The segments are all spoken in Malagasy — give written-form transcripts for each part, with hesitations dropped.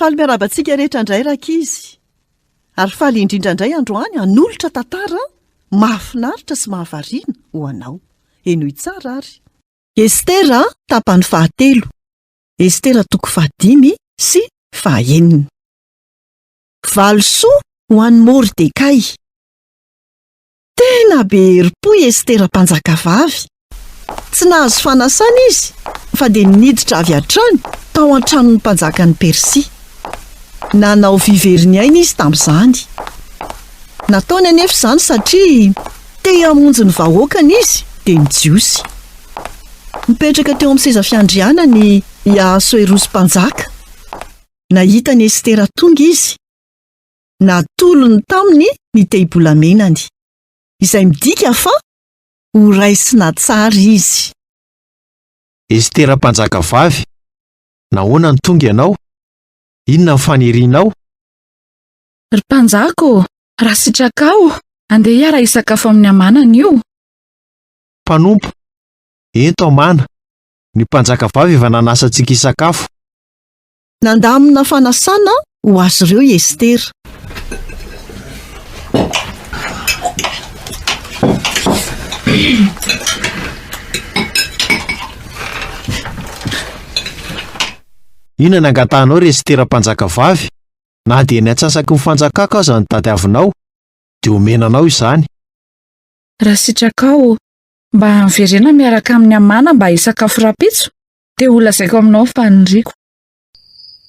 Faly miarahaba antsika rehetra indray rankizy. Ary faly indrindra indray androany hanolotra tantara mahafinaritra sy mahavariana ho anao. Henoy tsara ary. Estera tapany fahatelo. Estera toko fahadimy sy fahaenina. Valisoa ho an'i Mordekay. Tena be herim-po i Estera mpanjakavavy. Tsy nahazo fanasana izy fa dia niditra avy hatrany tao an-tranon'ny mpanjakan'i Persia. Nanao vy very ny ainy izy tamin'izany. Nataony anefa izany satria te hamonjy ny vahoakany izy, dia ny Jiosy. Nipetraka teo amin'ny seza fiandrianany i Ahasoerosy Mpanjaka. Nahita an'i Estera tonga izy. Natolony taminy ny tehim-bolamenany, izay midika fa horaisina tsara izy. Estera mpanjakavavy, nahoana no tonga ianao? Inona ny fanirianao? Ry mpanjaka ô, raha sitrakao, andeha hiara-hisakafo amin'i Hamana anio. Mpanompo, ento Hamana, ny mpanjakavavy efa nanasa antsika hisakafo. Nandamina fanasana ho azy ireo i Estera. Inona no angatahanao, ry Estera mpanjakavavy? Na dia ny antsasaky ny fanjakako aza no tadiavinao, dia homena anao izany. Raha sitrakao, mba miverena miaraka amin'i Hamana mba hisakafo rahampitso, dia holazaiko aminao ny faniriako.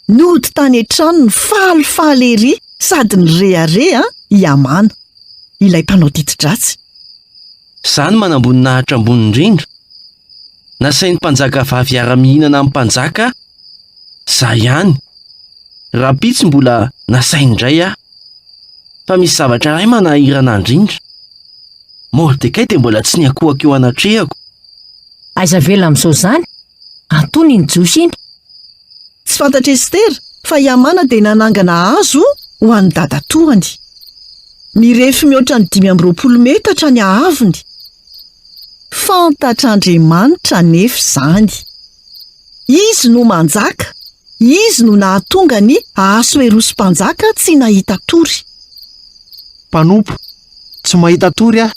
Nody tany an-tranony falifaly erỳ sady nirehareha i Hamana, ilay mpanao didy-dratsy. Izaho no manamboninahitra ambony indrindra. Nasain'ny mpanjakavavy hiara-mihinana amin'ny mpanjaka aho. Izaho ihany. Rahampitso mbola nasainy indray aho. Fa misy zavatra iray manahirana ahy indrindra. Mordekay dia mbola tsy niankohoka eo anatrehako. Aiza avela amin'izao izany? Antonony iny Jiosy iny. Tsy fantatr'i Estera fa i Hamana dia nanangana hazo ho an'ny dadatoany. Mirefy mihoatra ny 25 metatra ny haavony. Fantatr'Andriamanitra anefa izany. Izy no manjaka, Izy no nahatonga an'i Ahasoerosy mpanjaka tsy nahita tory. Mpanompo, tsy mahita tory aho.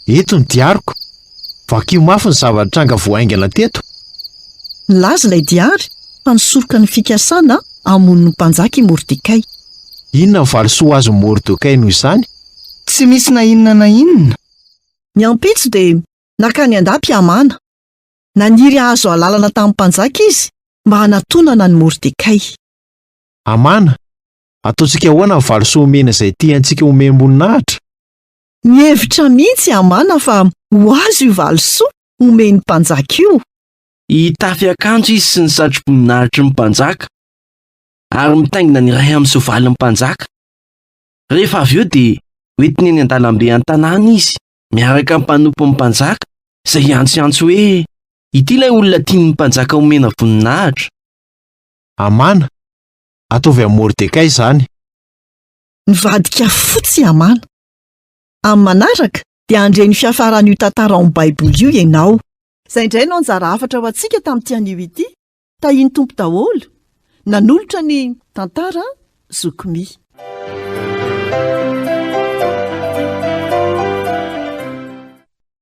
Eto ny diariko. Vakio mafy ny zava-nitranga vao haingana teto. Nilaza ilay diary fa nisoroka ny fikasana hamono ny mpanjaka i Mordekay. Inona ny valisoa azon'i Mordekay noho izany? Tsy misy na inona na inona. Ny ampitso dia nankany an-dapa i Hamana. Naniry hahazo alalana tamin'ny mpanjaka izy mba hanatonana an'i Mordekay. Hamana, ataontsika ahoana ny valisoa omena izay tiantsika homem-boninahitra? Nihevitra mihitsy i Hamana fa ho azo io valisoa omen'ny mpanjaka io. Hitafy akanjo izy sy ny satroboninahitry ny mpanjaka, ary mitaingina ny iray amin'ny soavalin'ny mpanjaka. Rehefa avy eo dia hoentiny eny an-dalambe an-tanàna izy, miaraka amin'ny mpanompon'ny mpanjaka, izay hiantsoantso hoe, Ity ilay olona tian'ny mpanjaka homena voninahitra. Hamana, ataovy amin'i Mordekay izany. Nivadika fotsy i Hamana. Amin'ny manaraka dia handre ny fiafaran'io tantara ao amin'ny Baiboly io ianao. Izay indray no anjara hafatra ho antsika tamin'ity anio ity. Tahian'ny Tompo daholo. Nanolotra ny tantara Zoky Mi.